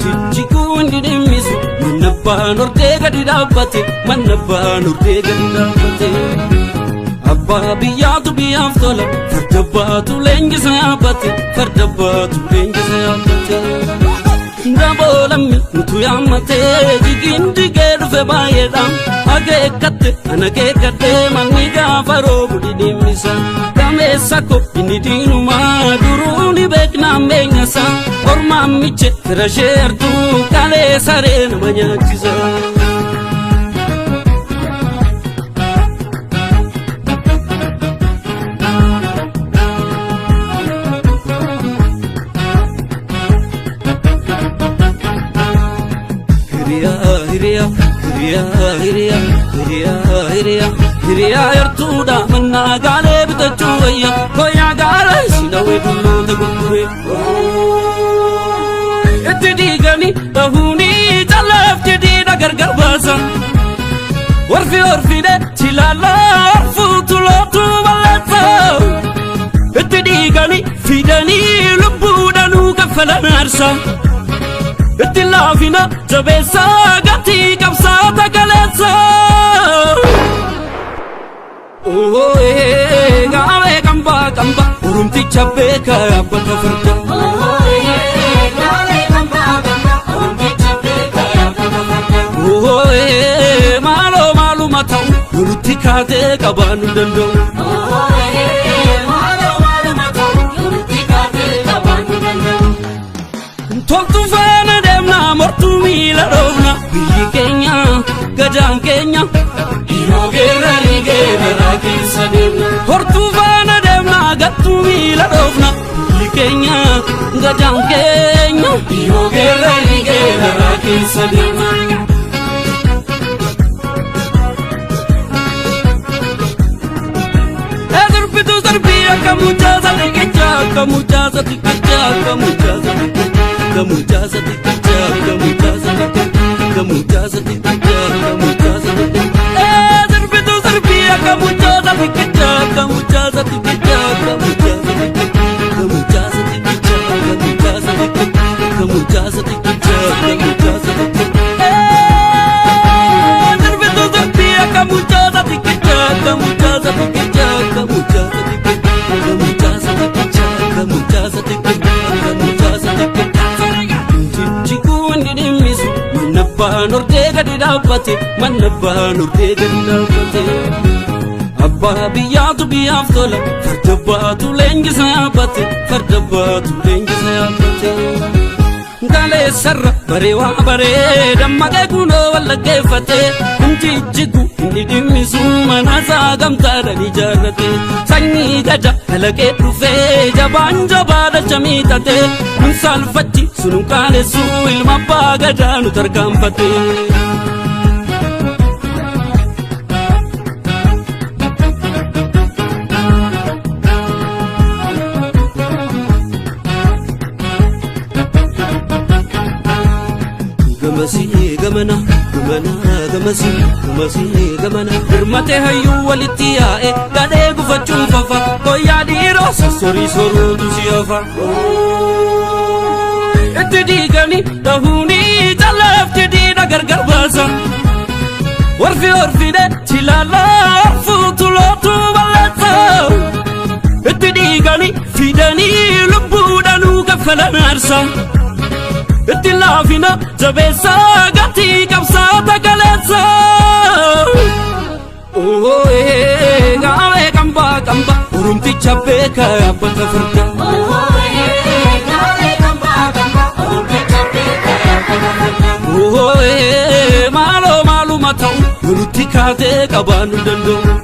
Jijjiguun dhimmisu mana abbaan hordee gadi dhaabbate, mana abbaan hordee gadi dhaabbate. Abbaa biyyaatu biyyaaf tola, farda abbaatu leenjisa yaabbate, farda abbaatu leenjisa yaabbate. Daboolammi nutu yaammatee jigiin jigee dhufe baay'eedha. Akeekkatte ana keekkadhee manni gaafa roobu dhidhimmisa. Gameessa ko inni diinumaa duruu ni beeknaan beenyasa. Ormaan miche fira ishee hartuu kalee saree nama nyaachisa. Hiriyaa hiriyaa hiriyaa hiriyaa hiriyaa hiriyaa hiriyaa yartuudha mannaa gaalee bitachuu wayya koyaa gaara sinawee dulloota gurgure. Itti diiganii dhahuunii calaaf jedhiidha gargar baasa. Warfi orfidhe chilaalaa orfuutu lootuu balleessa. Itti dhiiganii fidanii lubbuudhanuu kaffalan aarsa. Itti laafina jabeessa gatii qabsaata galeessa. Gaawee qambaa qambaa urumticha beeka yaabbata farda. Maaloo maaluma ta'u lolutti kaatee qabaanuu danda'u. Toltu faana deemna mortuu miila dhoofna biyyi keenya gadaan keenya yeroo geerranii geerraraa keessa deemna. Hortuu faana deemna gattuu miila dhoofna biyyi keenya gadaan keenya yeroo geerranii geerraraa keessa deemna. Darbitu darbii akka mucaa sadiqichaa akka mucaa sadiqichaa akka mucaa sadiqichaa akka mucaa sadiqichaa akka mucaa sadiqichaa akka mucaa sadiqichaa akka mucaa sadiqichaa. Darbitu darbii akka mucaa sadiqichaa akka mucaa sadiqichaa akka mucaa sadiqichaa akka mucaa sadiqichaa akka mucaa sadiqichaa akka mucaa sadiqichaa akka mucaa sadiqichaa. Darbitu darbii akka mucaa sadiqichaa akka mucaa sadiqichaa akka mucaa sadiqichaa akka mucaa sadiqichaa akka mucaa sadiqichaa akka mucaa sadiqichaa. Jijjiguun dhimmisu mana abbaan hordee gadi dhaabbate, mana abbaan hordee gadi dhaabbate. Abbaa biyyaatu biyyaaf tola, farda abbaatu leenjisa yaabbate, farda abbaatu leenjisa yaabbate. Kaleessarra baree waa baree dammaqee kunoo wallaggeeffate injijjigu inni dhimmisu mana isaa gamtaadhaan ijaarrate sanyii gada kalaqee dhufee jabaan jabaa dacha miixate nun saalfachi sunu qaanessu ilma abbaa gadaa nu tarkaanfate. Gamasii gamana gamana gamasii gamasii gamana hirmatee hayyuu walitti yaa'e gadhee gufachuun fafa koyyaa dhiiroo sossorii soruutu si hafa. Itti diiganii dhahuunii calaaf jedhiidha gargar baasa. Warfi orfidhe chilaalaa orfuutu lootuu balleessa. Itti dhiiganii fidanii lubbuudhanuu kaffalan aarsa. Itti laafina jabeessa gatii qabsaata galeessa. Gaawee qambaa qambaa urumticha beeka yaabbata farda. Maaloo maaluma ta'u lolutti kaatee qabaanuu danda'u.